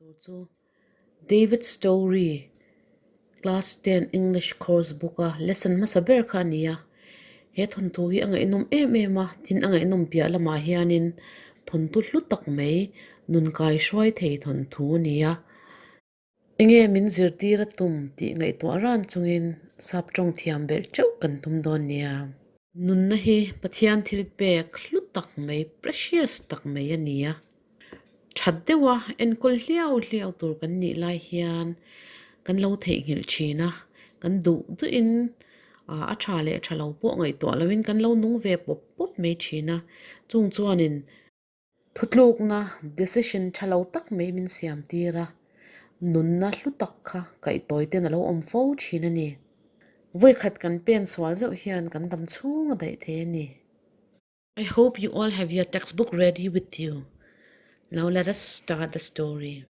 Tur chu David Story class 10 English course book a lesson hmasa ber kha a ni a. He thawnthu hi a ngaihnawm em em a, tin a ngaihnawm piah lamah hianin thawnthu hlu tak mai nun kai hruai thei thawnthu a ni a. Enge min zirtir a tum tih ngaihtuah ran chungin sap tawng thiam belh teuh kan tum dawn nia. Nunna hi Pathian thil pek hlu tak mai, precious tak mai a ni a. That deuha enkawl hliau hliau tur kan nih lai hian kan lo theihnghilh thin a, kan duh duhin a tha leh tha lo pawh ngaihtuah loin kan lo nung ve pawp pawp mai thin a. Chung chuanin Thutlukna, decision, tha lo tak mai min siam tir a, nunna hlu tak kha kaihtawi ten a lo awm fo thin a ni. Vawikhat kan pen sual zeuh hian kan dam chhung a daih thei a ni. I hope you all have your textbook ready with you. Now let us start the story.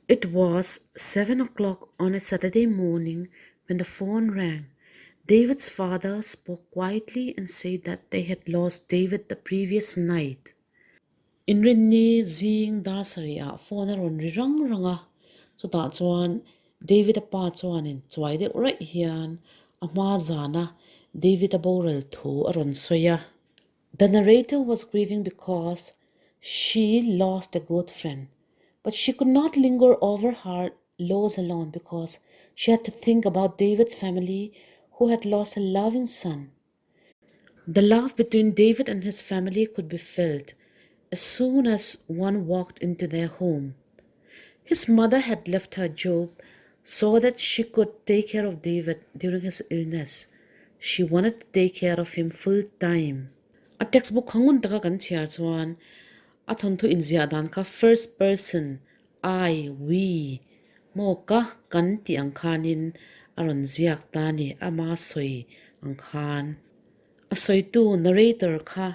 It was 7 o'clock on a Saturday morning when the phone rang. David's father spoke quietly and said that they had lost David the previous night. Inrinni zing dar sarih ah phone a rawn ri rang rang a, chutah chuan David-a pa chuanin chuai deuh raih hian a hma zana David-a boral thu a rawn sawi a. The narrator was grieving because she lost a good friend, but she could not linger over her loss alone because she had to think about David's family who had lost a loving son. The love between David and his family could be felt as soon as one walked into their home. His mother had left her job so that she could take care of David during his illness. She wanted to take care of him full time. A textbook kha ngun taka kan chhiar chuan a thawnthu inziah dan kha first person, I, we, maw ka kan tih ang khanin a rawn ziak ta a ni, ama sawi ang khan. A sawitu, narrator, kha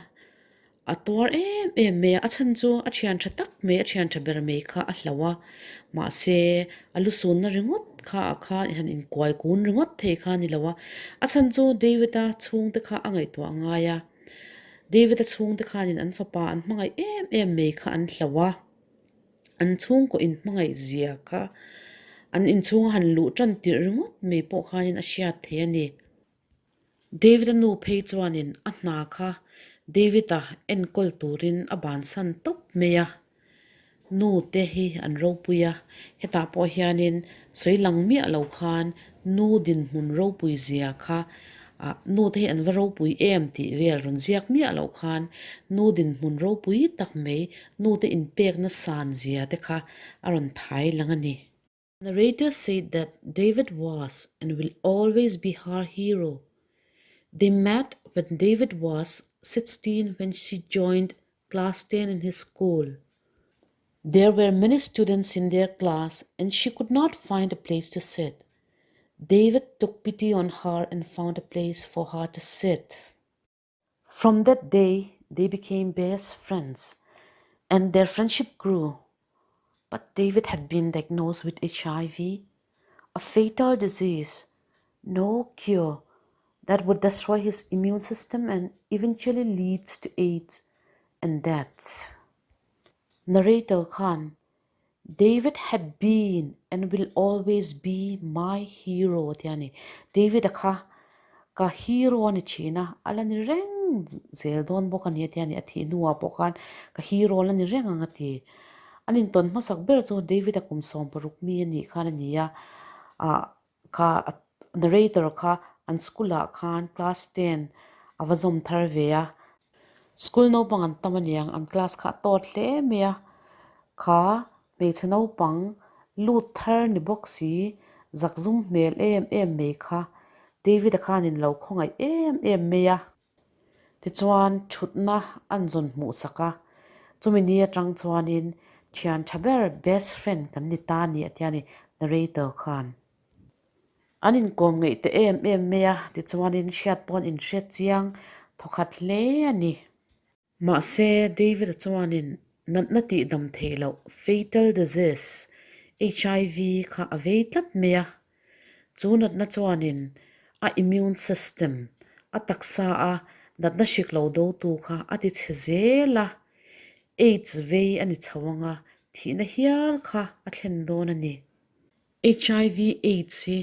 A tuar em em mai a, a chhan chu a thian tha tak mai, a thian tha ber mai kha a hlauh a, mahse a lusunna ringawt kha ah khan han inkuai kun ringawt thei kha a ni lo a, a chhan chu David-a chhungte kha a ngaihtuah ngai a, David-a chhungte khanin an fapa an hmangaih em em mai kha an hlauh a, an chhungkaw inhmangaih zia kha an inchhunga han luh tan tirh ringawt mai pawh khanin a hriat thei a ni. David-a nu phei chuanin a hna kha David-a enkawl turin a bansan tawp mai a, nu te hi an ropui a, hetah pawh hianin sawi lang miah lo khan nu dinhmun ropui zia kha ah nu te hi an va ropui em tih vel rawn ziak miah loh khan nu dinhmun ropui tak mai nu te inpekna san zia te kha a rawn thai lang a ni. Narrator said that David was and will always be her hero. They met when David was 16 when she joined class 10 in his school. There were many students in their class and she could not find a place to sit. David took pity on her and found a place for her to sit. From that day, they became best friends and their friendship grew. But David had been diagnosed with HIV, a fatal disease, no cure that would destroy his immune system and eventually leads to AIDS and death. Narrator khan David had been and will always be my hero a ti a ni. David-a kha ka hero a ni thin a, a la ni reng zel dawn bawk a ni a ti a ni. A thih hnuah pawh khan ka hero a la ni reng ang a ti. An intawn hmasak ber chu David-a kum 16 mi a nih khan a ni a, ah kha narrator kha an school ah khan class 10 a va zawm thar ve a. School naupang an tam aniang an class kha a tawt hle mai a, kha hmeichhe naupang lut thar ni bawk si zakzum hmel em em mai kha David-a khanin lo khawngaih em em mai a. Tichuan thutna an zawn hmuh sak a, chumi ni atang chuanin thian tha ber best friend kan ni ta a ni a ti a ni narrator khan. An inkawm ngeih ta em em mai a, tichuanin hriat pawh an inhriat chiang thawkhat hle a ni. Mahse, David-a chuanin natna tih dam theih loh, fatal disease, HIV kha a vei tlat mai a. Chu natna chuanin a immune system, a taksa a natna hrik lo dotu kha a ti chhe zel a, AIDS vei a ni chho ang a. thihna hial kha a thlen dawn a ni. Hiv aids hi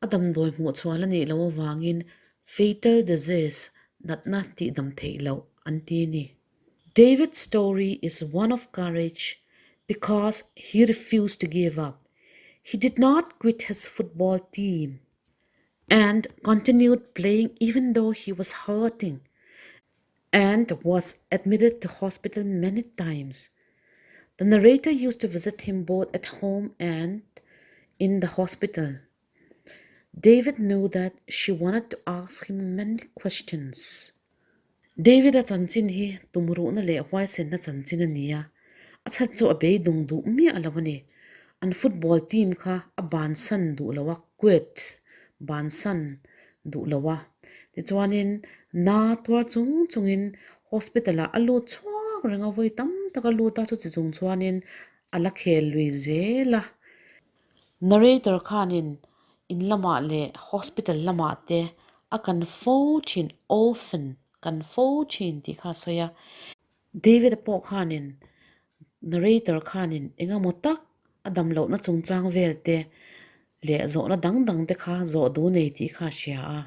a damdawi hmuhchhuah la nih loh avangin fatal disease, natna tihdam theih loh an ti a ni. David's story is one of courage because he refused to give up. He did not quit his football team and continued playing even though he was hurting and was admitted to hospital many times. The narrator used to visit him both at home and in the hospital. David knew that she wanted to ask him many questions. David-a chanchin hi tumruhna leh huaisenna chanchin a ni a, a chhan chu a beidawng duh miah lo a ni. An football team kha a bansan duh lo a, quit, bansan duh lo a. Tichuanin na tuar chung chungin hospital-ah a lut chhuak reng a, vawi tam tak a lut a, chuti chung chuanin a la khel lui zel a. Narrator khanin in lamah leh hospital lamah te a kan fo thin, often kan fo thin tih kha a sawi a. David-a pawh khanin narrator khanin eng emaw tak a dam lohna chungchang vel te leh zawhna dang dang te kha zawh duh nei tih kha a hria a.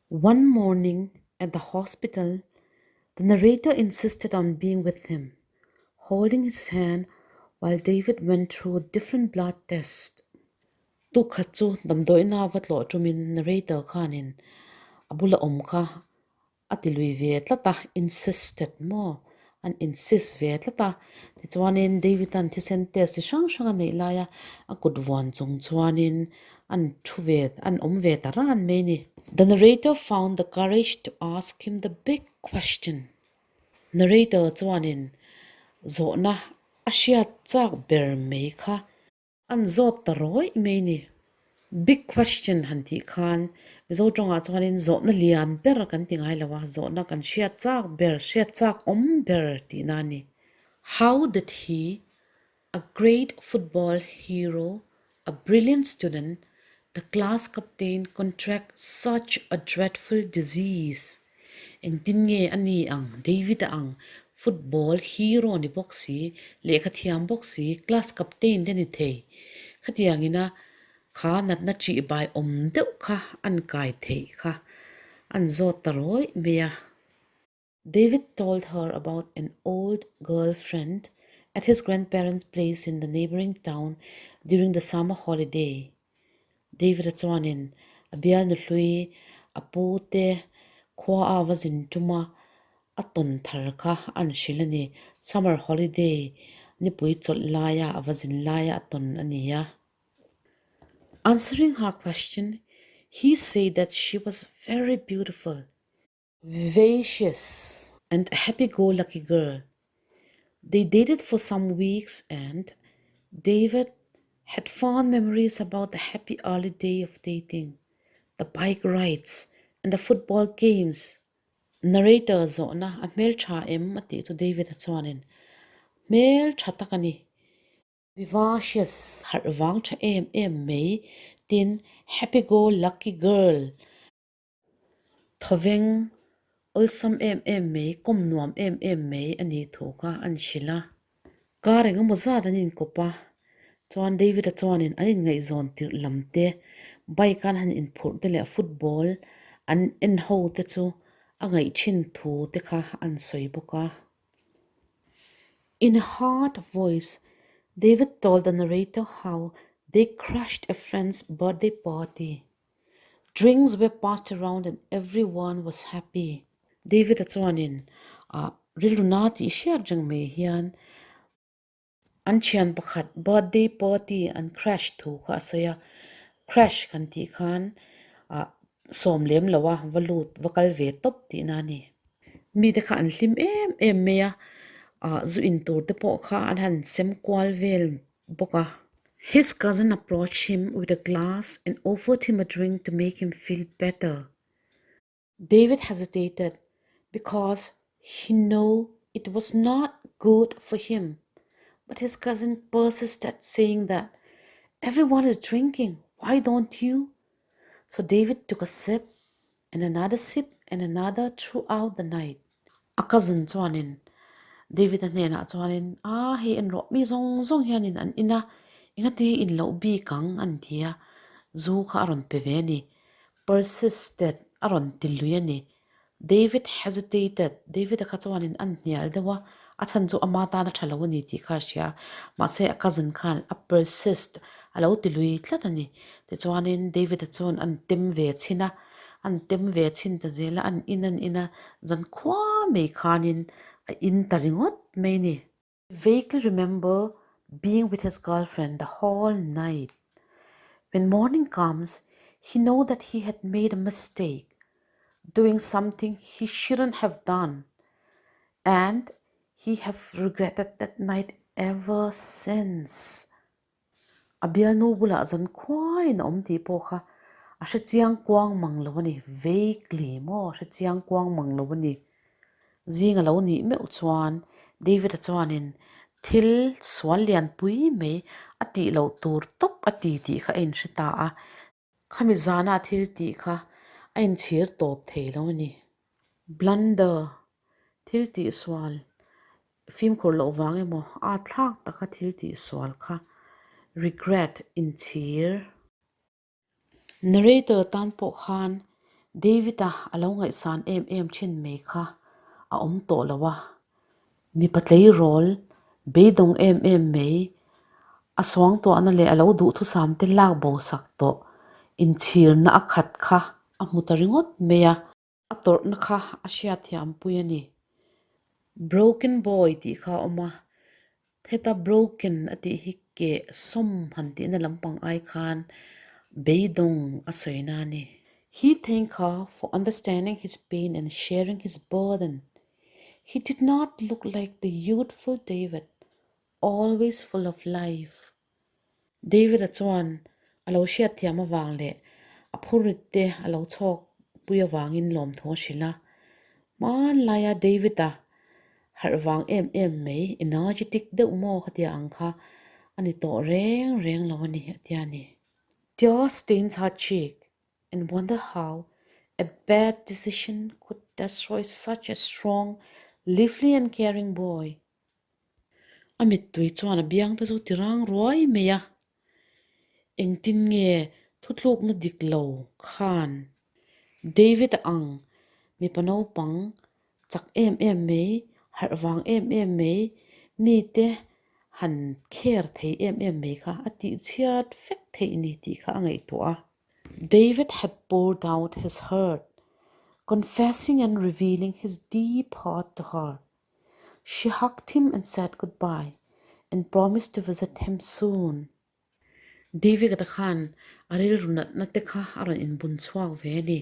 One morning at the hospital, the narrator insisted on being with him, holding his hand while David went through different blood tests. Tuk khat chu damdawiina va tlawh tumin narrator khanin a bula awm kha a ti lui ve tlat a, insisted maw? An insist ve tlat a. Tichuanin David-a'n thisen test chi hrang hrang a neih laia a kut vuan chung chuanin an thu ve, an awm ve ta ran mai a ni. The narrator found the courage to ask him the big question. Narrator chuanin zawhna a hriat chak ber mai kha An zawt ta rawih mai ni. Big question han tih khan Mizo tawngah chuanin zawhna lian ber kan ti ngai lo a, zawhna kan hriat chak ber, hriat chak awm ber tihna a ni. How did he, a great football hero, a brilliant student, the class captain contract such a dreadful disease? Engtin nge a ni ang David-a ang football hero ni bawk si, lehkha thiam bawk si, class captain te ni thei. Khatiang ina kha natna ṭih bai awm deuh kha an kai theih kha an zawt ta rawih mai a. David told her about an old girlfriend at his grandparents place in the neighbouring town during the summer holiday. David-a chuanin a bialnu hlui a pu te khua a va zin tum a, a tawn thar kha an hrilh a ni. Summer holiday nipui chawlh laia a va zin laia a tawn a ni a. Answering her question, he said that she was very beautiful. Vivacious and a happy-go-lucky girl. They dated for some weeks and David had fond memories about the happy early day of dating, the bike rides and the football games. Narrator zawhna a hmeltha em a tih chu David-a chuanin hmeltha tak a ni. Vivacious harh vang tha em em mai tin happy-go-lucky girl Thawveng awlsam em em mai, kawm nuam em em mai a nih thu kha an hrilh a. Kar engemaw zat an inkawp a, chuan David-a chuanin an inngaihzawn tirh lam te, bike an han inphurh te leh football an en ho te chu a ngaih thin thu te kha an sawi bawk a. In a hard voice, David told the narrator how they crashed a friend's birthday party. Drinks were passed around and everyone was happy. David-a chuanin ah rilru na tih hriat reng mai hian an thian pakhat birthday party an crash thu kha a sawi a, crash kan tih khan ah sawm lem lo a va lut va kal ve tawp tihna a ni. Mite kha an hlim em em mai a, ah zu in tur te pawh kha an han sem kual vel bawk a. His cousin approached him with a glass and offered him a drink to make him feel better. David hesitated because he knew it was not good for him, but his cousin persisted saying that everyone is drinking, why don't you? So David took a sip and another sip and another throughout the night. A cousin chuanin David-a hnenah chuanin, A, hei en rawh, mi zawng zawng hianin an in a, engati in loh bik ang? an ti a, zu kha a rawn pe ve a ni. Persisted, a rawn ti lui a ni. David hesitated, David-a kha chuanin an hnial deuh a, a chhan chu ama tan a tha lo a ni tih kha a hria a, mahse a cousin khan a persist, a lo ti lui tlat a ni. Tichuanin David-a chuan an tem ve chhin a, an tem ve chhin ta zel a, an in an in a, zan khua mai khanin a in ta ringawt mai a ni. Vaguely remember being with his girlfriend the whole night. When morning comes, he know that he had made a mistake, doing something he shouldn't have done and he have regretted that night ever since. A bialnu bulah zan khuaiin a awm tih pawh kha a hre chiang kuang mang lo a ni, vaguely maw a hre chiang kuang mang lo a ni. Zing a lo nih meuh chuan David-a chuanin thil sual lianpui mai a tih loh tur tawp a ti tih kha a inhre ta a. Khami zana thil tih kha a inchhir tawp thei lo a ni. Blunder, thil tih sual, fimkhur loh vang emaw a thlak taka thil tih sual kha regret, inchhir. Narrator tan pawh khan David-a a lo ngaihsan em em thin mai kha a awm tawh lo a. Mipa tleirawl beidawng em em mai, a suangtuahna leh a lo duhthusam te lak bo sak tawh inchhirna a khat kha a hmu ta ringawt mai a. A tawrhna kha a hriatthiampui a ni. Broken boy tih kha a awm a, heta broken a tih hi keh sawm han tihna lampang ai khan beidawng a sawina a ni. He thanked her for understanding his pain and sharing his burden. He did not look like the youthful David, always full of life. David-a chuan a lo hriatthiam avang leh a phurrit te a lo chhawk pui avangin lawmthu a hrilh a. Hmanlaia David-a harh vang em em mai, energetic deuh maw khatia ang kha a ni tawh reng reng lo a ni a tia ni. Tears stains her cheek and wonder how a bad decision could destroy such a strong, lively and caring boy. A mittui chuan a biang te chu ti rang ruai mai a, engtin nge thuthlukna dik lo khan David a ang mipa naupang chak em em mai, harh vang em em mai, mite han care thei em em mai kha a tihchhiat vek theih ni tih kha a ngaihtuah a. David had poured out his heart, confessing and revealing his deep heart to her. She hugged him and said goodbye and promised to visit him soon. David-a khan a rilru natna te kha a rawn inbun chhuak ve a ni.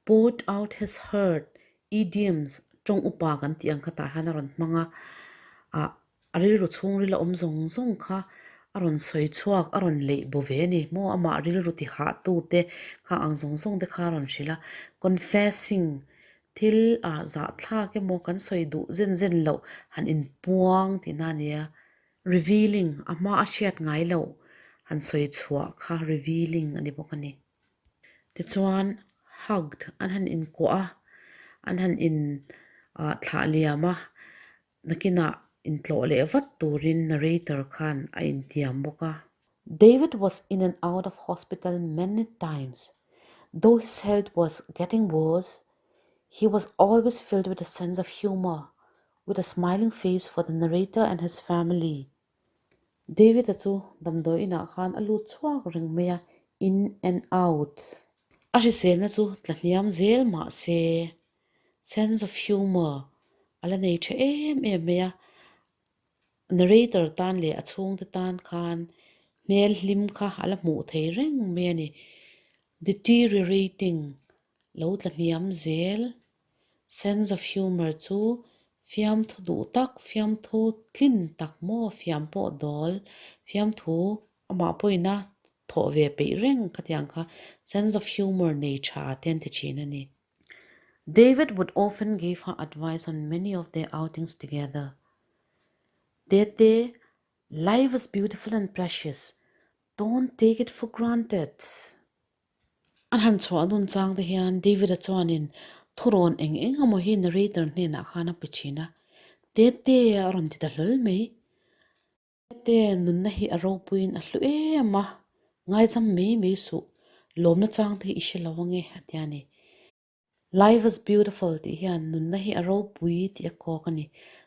Poured out his heart, idioms, tawng upa kan tih ang kha tah hian a rawn hmang a. Ah, a rilru chhungril a awm zawng zawng kha a rawn sawi chhuak, a rawn leih bo ve a ni. Maw amah rilru ti hah tu te kha ang zawng zawng te kha a rawn hrilh a. Confessing, Thil ah zahthlak emaw kan sawi duh zen zen loh han inpuang tihna a nia. Revealing, a hma a hriat ngai loh han sawi chhuah kha revealing a ni bawk a ni. Tichuan hugged an han inkuah a, an han in ah thlah liam a, nakinah intlawh leh vat turin narrator khan a intiam bawk a. David was in and out of hospital many times. Though his health was getting worse, he was always filled with a sense of humour, with a smiling face for the narrator and his family. David-a chu damdawi inah khan a lut chhuak reng mai a, in and out. A hriselna chu tla hniam zel mah se, sense of humour a la nei tha em em mai a, narrator tan leh a chhungte tan khan hmel hlim kha a la hmuh thei reng mai a ni. Deteriorating lo tla hniam zel. Sense of humour chu fiamthu duh tak, fiamthu tlin tak maw, fiam pawh dawl, fiamthu amah pawhin a thawh ve peih reng khatiang kha sense of humour nei tha te an ti thin a ni. David would often give her advice on many of their outings together. Tete, life is beautiful and precious, don't take it for granted. An han chhuah dun chang te hian David-a chuanin thurawn eng eng emaw hi narrator hnenah khan a pe thin a. Tete a rawn ti ta hlawl mai. Tete, nunna hi a ropuiin a hlu em a, ngaizam mai mai suh, lawmna chang te hi i hre lo ange a ti a ni. Life is beautiful tih hian nunna hi a ropui tih a kawk a ni.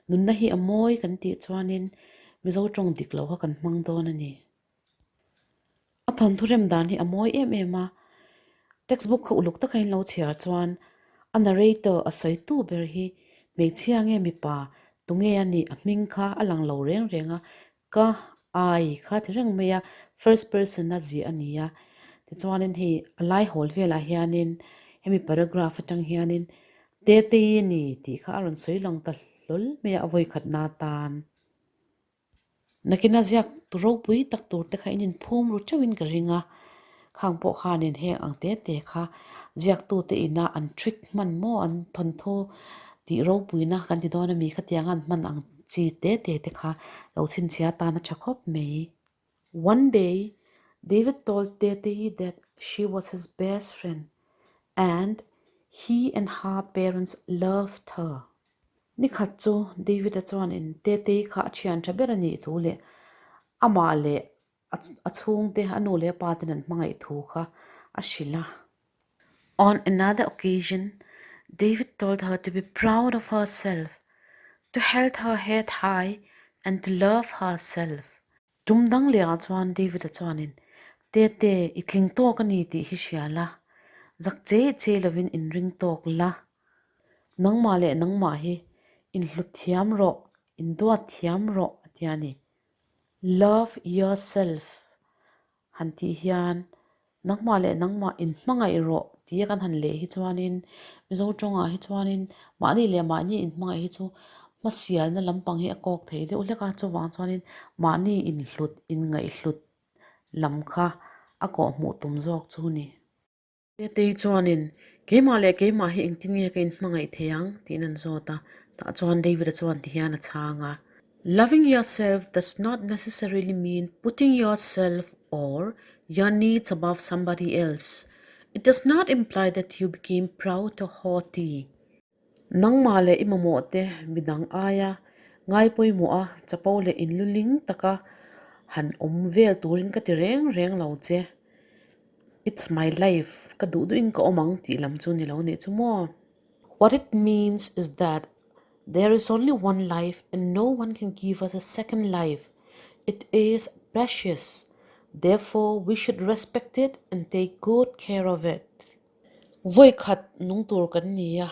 Nunna hi a mawi kan tih chuanin Mizo tawng dik lo kha kan hmang dawn a ni. A thawnthu rem dan hi a mawi em em a, textbook kha uluk taka in lo chhiar chuan a narrator a sawitu ber hi hmeichhia nge mipa tunge a nih a hming kha a lang lo reng reng a, ka ai kha ti reng mai a, first person a ziah a ni a. Tichuanin hei a lai hawl velah hianin hemi paragraph atang hianin Tetei a ni tih kha a rawn sawi lang ta hlawl mai a, a vawikhatna atan. Nakina ziak tu ropui tak tur te kha in inphum ru teuhin ka ring a, khang pawh khanin heng ang te te kha ziaktute ina an trick hman maw an thawnthu tih ropuina kan ti dawn ami khatiang an hman ang chi te te te kha lo chhinchhia tan a tha khawp mai. One day, David told Tetei that she was his best friend and he and her parents loved her. Ni khat chu David-a chuanin Tetei kha a thian tha ber a nih thu leh amah leh a chhungte a nu leh a pa ten an hmangaih thu kha a hrilh a. On another occasion, David told her to be proud of herself, to held her head high and to love herself. Tum dang lehah chuan David-a chuanin, Tete, i tling tawk a ni tih hi hria la, zak che che lovin inring tawk la. Nangmah leh nangmah hi inhlut thiam rawh, induat thiam rawh a ti a ni. Love yourself han tih hian nangmah leh nangmah inhmangaih rawh tia kan han leh hi chuanin Mizo tawngah hi chuanin mahni leh mahni inhmangaih hi chu hmasialna lampang hi a kawk thei deuh hlek a, chuvang chuanin mahni inhlut, inngaihhlut lam kha a kawhhmuh tum zawk chu a ni. Tetei chuanin, Keimah leh keimah hi engtin nge ka inhmangaih thei ang? tiin an zawt a. Tah chuan David-a chuan ti hian a chhang a. Loving yourself does not necessarily mean putting yourself or your needs above somebody else. It does not imply that you became proud or haughty. Nangmah leh i mamawh te midang aia ngai pawimawh a chapo leh inluling taka han awm vel turin ka ti reng reng lo che. It's my life, ka duh duhin ka awm ang tih lam chu ni lo nih chu maw? What it means is that there is only one life and no one can give us a second life. It is precious, therefore we should respect it and take good care of it. Vawi khat nung tur kan ni a,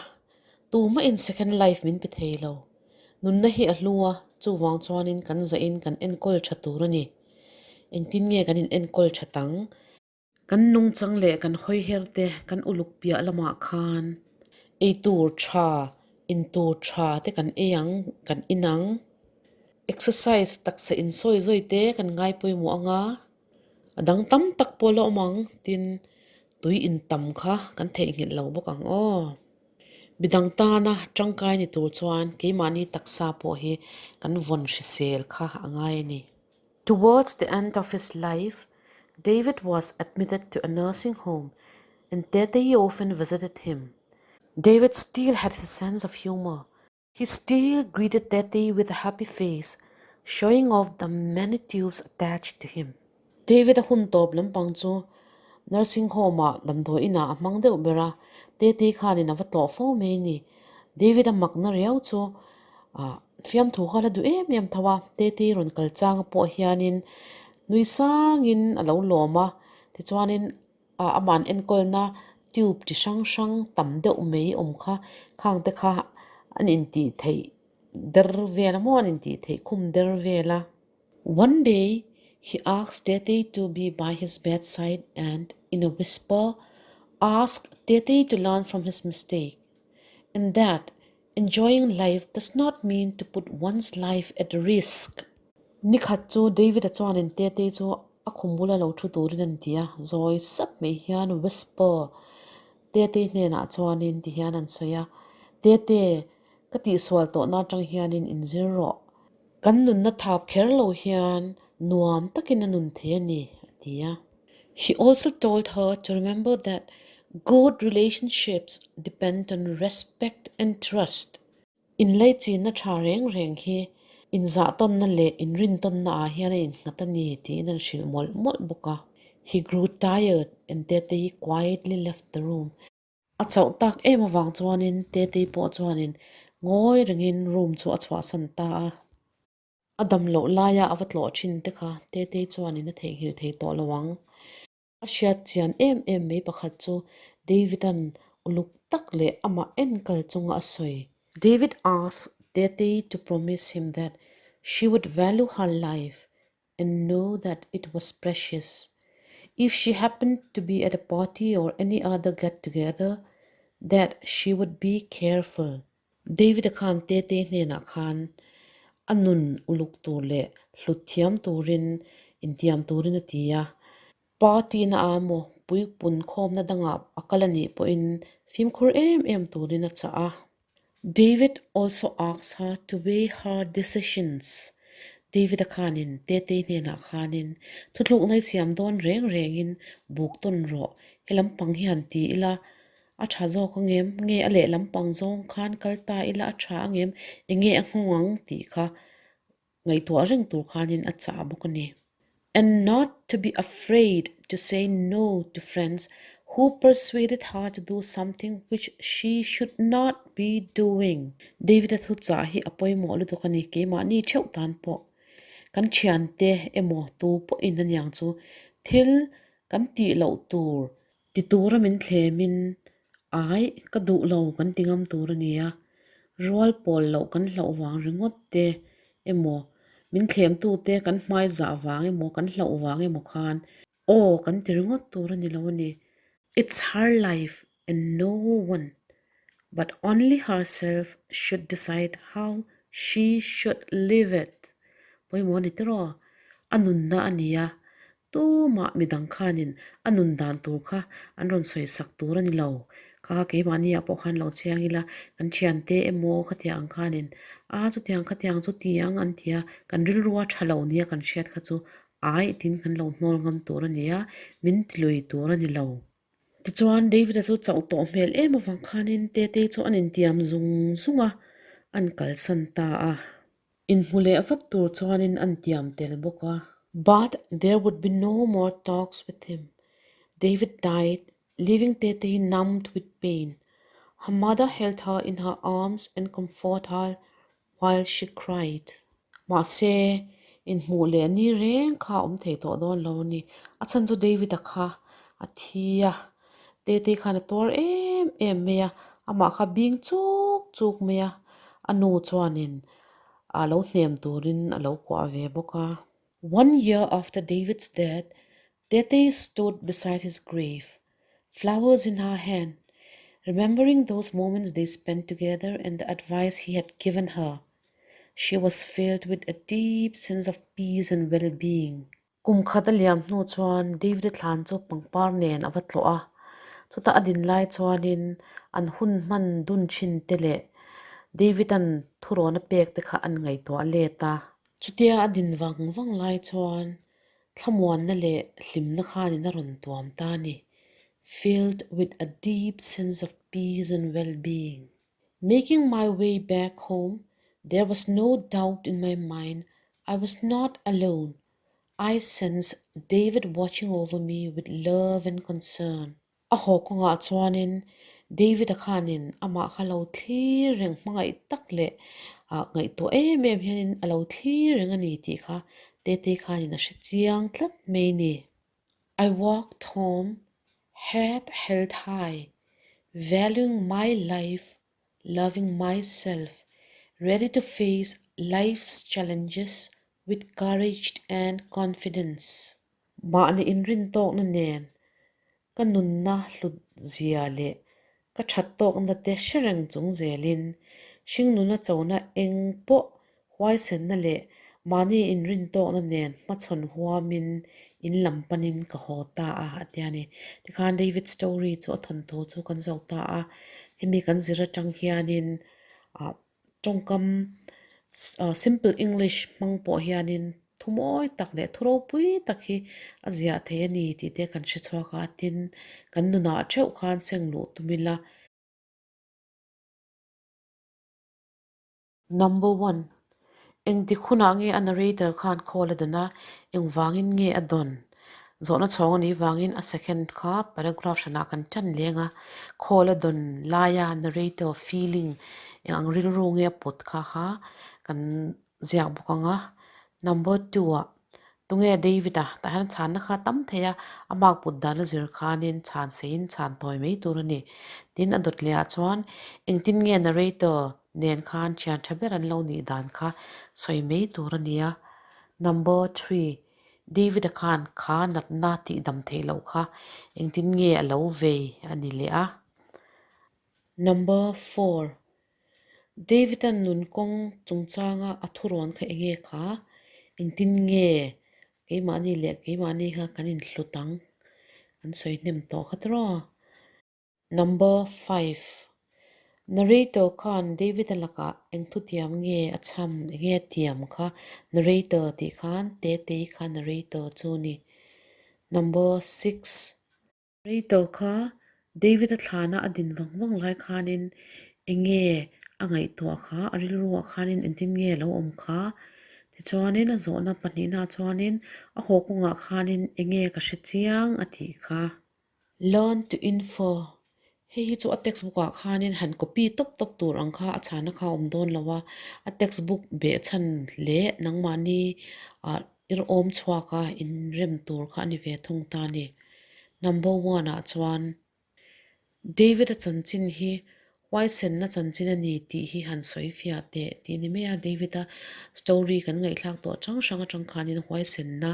tumah in second life min pe thei lo. Nunna hi a hlu a, chuvang chuanin kan zahin kan enkawl tha tur a ni. Engtin nge kan in enkawl tha tang? Kan nungchang leh kan hawi her te kan uluk piah lamah khan ei tur tha, in tur tha te kan ei ang, kan in ang. Exercise taksa insawi zawi te kan ngai pawimawh ang a. A dang tam tak pawh la awm ang tin tui in tam kha kan theihnghilh lo bawk ang aw. Midang tana tangkai ni tur chuan keimahni taksa pawh hi kan vawn hrisel kha a ngai a ni. Towards the end of his life, David was admitted to a nursing home and Tetei often visited him. David still had his sense of humour. He still greeted Tetei with a happy face, showing off the many tubes attached to him. David-a hun tawp lampang chu nursing home-ah damdawi inah a hmang deuh ber a, Tetei khanin a va tlawh fo mai a ni. David-a makna riau chu fiamthu kha la duh em em tho a, Tetei rawn kal changa pawh hianin nui sangin a lo lawm a, tichuanin Ah aman enkawlna tube chi hrang hrang tam deuh mai awm kha khang te kha an intih theih der vel a maw an intih theih khum der vel a. One day he asked Tetei to be by his bedside and in a whisper asked Tetei to learn from his mistake and that enjoying life does not mean to put one's life at risk. Nikhat chu David-a chuanin Tetei chu A khum bula lo thu turin an ti a, zawi sap mai hian Whisper Tete hnenah chuanin ti hian an sawi a, Tete, ka tihsual tawhna atang hianin inzir rawh. Kan nunna thap kher lo hian nuam takin a nun thei a ni, a ti a. He also told her to remember that good relationships depend on respect and trust. Inleichînna ṭha reng reng hi inzahtawnna leh inrintawnnaah hian a innghat a ni tiin an hrilh mawlh mawlh bawk a. He grew tired and Tetei quietly left the room. A chauh tak em avang chuanin Tetei pawh chuanin ngawi rengin room chu a chhuahsan ta a. A dam loh laia a va tlawh thin te kha Tetei chuanin a theihnghilh thei tawh lo ang. A hriat chian em em mai pakhat chu David-a'n uluk tak leh amah enkal chunga a sawi. David asked Tetei to promise him that she would value her life and know that it was precious. If she happened to be at a party or any other get together, that she would be careful. David-a khan Tetei hnenah khan a nun uluk tur leh hlut thiam turin intiam turin a ti a. Party na a maw puipun khawmna dangah a kal a nih pawhin fimkhur em em turin a chah a. David also asked her to weigh her decisions. David-a khanin Tetei hnenah khanin thuthlukna i siam dawn reng rengin buk tawn rawh, he lampang hi han ti ila a tha zawk angem, nge a lehlam pang zawng khan kal ta ila a tha angem, enge a nghawng ang tih kha ngaihtuah reng tur khanin a chah bawk a ni. And not to be afraid to say no to friends who persuaded her to do something which she should not be doing. David-a thu chah hi a pawimawh lutuk a ni, keimahni theuh tan pawh kan thiante emaw tu pawhin aniang chu thil kan tih loh tur Ti tura min thlemin, Ai, ka duh lo kan ti ngam tur a ni a, rual pawl loh kan hlauh vang ringawt te emaw, min thlemtute kan hmai zah vang emaw, kan hlauh vang emaw khan aw kan ti ringawt tur a ni lo a ni. It's her life and no one but only herself should decide how she should live it. Pawimawh a ni tiraw? A nunna a ni a, Tumah midang khanin a nun dan tur kha an rawn sawi sak tur a ni lo. Kha keimahniah pawh khan lo chiang ila, kan thiante emaw khatiang ang khanin a chutiang khatiang chu ti ang an ti a, kan rilrua tha lo nia kan hriat kha chu ai tin kan lo hnawl ngam tur a ni a, min tilui tur a ni lo. Tichuan David-a chu chauh tawh hmel em avang khanin Tetei chu an intiam zung zung a, an kalsan ta a. Inhmu leh vat tur chuanin an tiam tel bawk a. But there would be no more talks with him. David died, leaving Tetei numbed with pain. Her mother held her in her arms and comfort her while she cried. Mahse, inhmuh leh ni reng kha a awm thei tawh dawn lo a ni. A chhan chu David-a kha a thi a, Tetei khan a tuar em em mai a, amah kha bing chuk chuk mai a, a nu chuanin a lo hnem turin a lo kuah ve bawk a. One year after David's death, Tetei stood beside his grave, flowers in her hand, remembering those moments they spent together and the advice he had given her. She was filled with a deep sense of peace and well-being. Kum khat a liam hnu chuan David-a thlan chu pangpar nen a va tlawh a, chutah a din lai chuanin an hun hman dun thin te leh David-a'n thurawn a pek te kha an ngaihtuah let a. Chutia a din vang vang lai chuan thlamuanna leh hlimna khanin a rawn tuam ta a ni, filled with a deep sense of peace and well-being. Making my way back home, there was no doubt in my mind I was not alone. I sensed David watching over me with love and concern. A haw kawngah chuanin David-a khanin amah kha lo thlir reng hmangaih tak leh ngaihtuah em em hianin a lo thlir reng a ni tih kha Tetei khanin a hre chiang tlat mai ni. I walked home, head held high, valuing my life, loving myself, ready to face life's challenges with courage and confidence. Mahni inrintawkna nen ka nunna hlut zia leh ka that tawkna te hre reng chung zelin hringnuna chona eng pawh huaisenna leh mahni inrintawkna nen hmachhawn huamin in lam panin ka haw ta a, a ti a ni. Tikhan David story chu a thawnthu chu kan zo ta a, hemi kan zir atang hianin ah Tawngkam simple English hmang pawh hianin thu mawi tak leh thu ropui tak hi a ziah thei a ni tih te kan hre chhuak a, tin kan nunah theuh khan seng luh tum ila. Number one, Engtik hunah nge a narrator khan call a dawn a, engvangin nge a dawn? Zawhna chhawng a nih vangin a second kha paragraph hranah kan ṭan leng a, call a dawn laia narrator feeling eng ang rilru nge a pawt kha kha kan ziak bawk ang a. Number two ah Tunge David-a? Tah hian chhanna kha tam thei a, a mark put dan a zir khanin chhan seiin chhan tawi mai tur a ni. Tin, a dawt lehah chuan engtin nge narrator nen khan thian tha ber an lo nih dan kha sawi mai tur a ni a. Number three, David-a khan kha natna tih dam theih loh kha engtin nge a lo vei a ni leh a. Number four, David-a nun kawng chungchanga a thurawn kha enge kha? Engtin nge keimahni leh keimahni kha kan inhlut ang? Kan sawi hnem tawh kha tiraw? Number five, Narrator khan David-a lakah eng thutiam nge a chham, enge a tiam kha? Narrator tih khan Tetei kha narrator chu a ni. Number six, Rei tawh kha David-a thlana a din vang vang lai khanin eng nge a ngaihtuah kha, a rilruah khanin engtin nge a lo awm kha? Tichuanin a zawhna pahnihnaah chuanin a haw kawngah khanin eng nge ka hre chiang a tih kha. Learn to info, Hei hi chu a textbook ah khanin han copy tawp tawp tur ang kha a chhana kha a awm dawn lo a, a textbook behchhan leh nangmahni ah Irhawm chhuak a inrem tur kha a ni ve thung ta a ni. Number one ah chuan David-a chanchin hi huaisenna chanchin a ni tih hi han sawi fiah teh tih a ni mai a. David-a story kan ngaihthlak tawh hrang hrang atang khanin huaisenna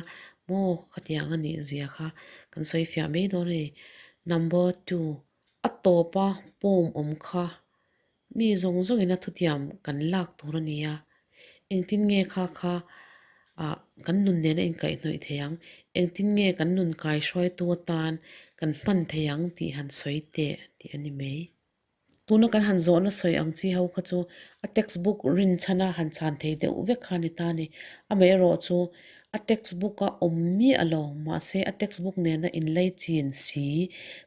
maw khatiang a nih zia kha kan sawi fiah mai dawn a ni. Number two, a tawpa pawm awm kha Mi zawng zawngin a thutiam kan lak tur a ni a, engtin nge kha kha ah kan nun nena inkaihhnawih thei ang, engtin nge kan nun kaihruaitu atan kan hman thei ang tih han sawi teh tih a ni mai. Tuna kan han zawhna sawi ang chi ho kha chu a textbook rinchhana han chhan thei deuh vek kha a ni ta a ni. Amaherawh chu a textbook a awm miah lo, mahse a textbook nena inlei chin si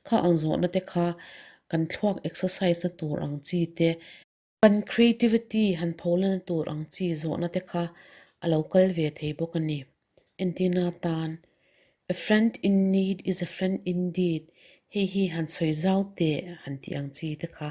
kha ang zawhna te kha Kan thluak exercise na tur ang chi te, kan creativity han pholana tur ang chi zawhna te kha a lo kal ve thei bawk a ni. Entirna atan, A friend in need is a friend indeed hei hi han sawi zau teh han tih ang chi te kha.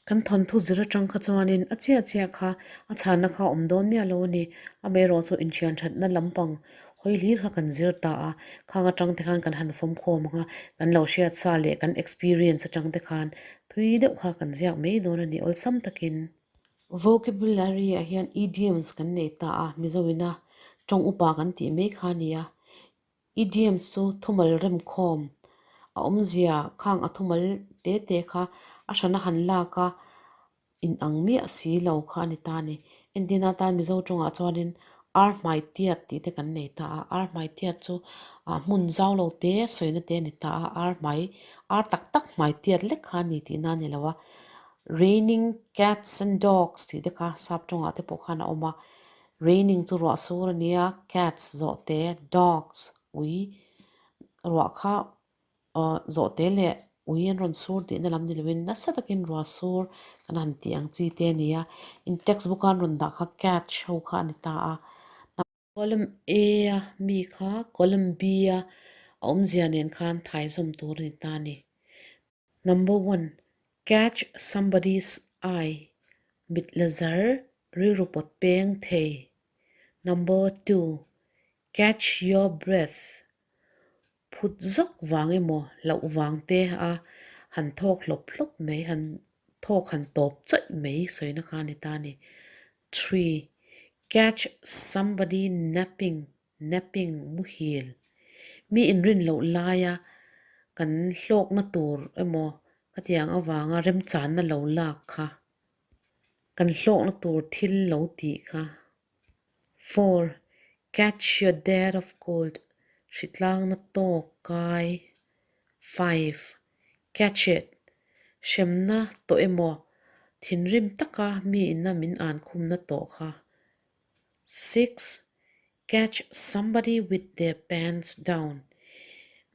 Kan thawnthu zir atang kha chuanin a chiah chiah kha a chhanna kha a awm dawn miah lo a ni. Amaherawh chu inthian thatna lampang Hawi hlir kha kan zir ta a, khang atang te khan kan han fawm khawm ang a, kan lo hriat sa leh kan experience atang te khan thui deuh kha kan ziak mai dawn a ni awlsam takin. Vocabulary ah hian idioms kan nei ta a, Mizo ina tawng upa kan tih mai kha a ni a, idioms chu thumal remkhawm a awmzia khang a thumal te te kha a hrana han lak a, In ang miah si lo kha a ni ta a ni. Entina tan Mizo tawngah chuanin ar hmai tiat tih te kan nei ta a, ar hmai tiat chu ah hmun zau lo te sawina te a ni ta a, ar hmai ar tak tak hmai tiat lek kha a ni tihna a ni lo a. Raining cats and dogs tih te kha sap tawngah te pawh khan a awm a, raining chu ruah sur a nia, cats zawh te, dogs ui ruah kha Aw zawhte leh ui an rawn sur tihna lam ni loin nasa takin ruah sur kan han tih ang chi te a ni a, in text book a an rawn dah kha catch ho kha a ni ta a. Column A a mi kha column B a a awmzia nen khan thai zawm tur a ni ta a ni. Number one, catch somebody's eye, mit la zar rilru pawt peng thei. Number two, catch your breath, Phut zawk vang emaw hlauh vang te a han thawk hlawp hlawp mai, han thawk han tawp chawih mai sawina kha a ni ta a ni. Three, catch somebody napping, napping, muhil. Mi inrin loh laia kan hlawkna tur emaw khatiang avanga remchanna lo lak kha, kan hlawkna tur thil lo tih kha. Four, Catch your dead of cold, hritlangna tawk kai. Five, Catch it, hremna tawh emaw thinrim taka mi ina min an khumna tawh kha. Six, Catch somebody with their pants down,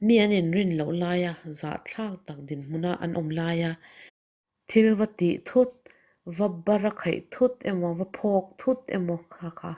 mi an inrin loh laia zahthlak tak dinhmuna an awm laia. Thil va tih thut, Va bar a khaih thut emaw, va phawk thut emaw kha kha.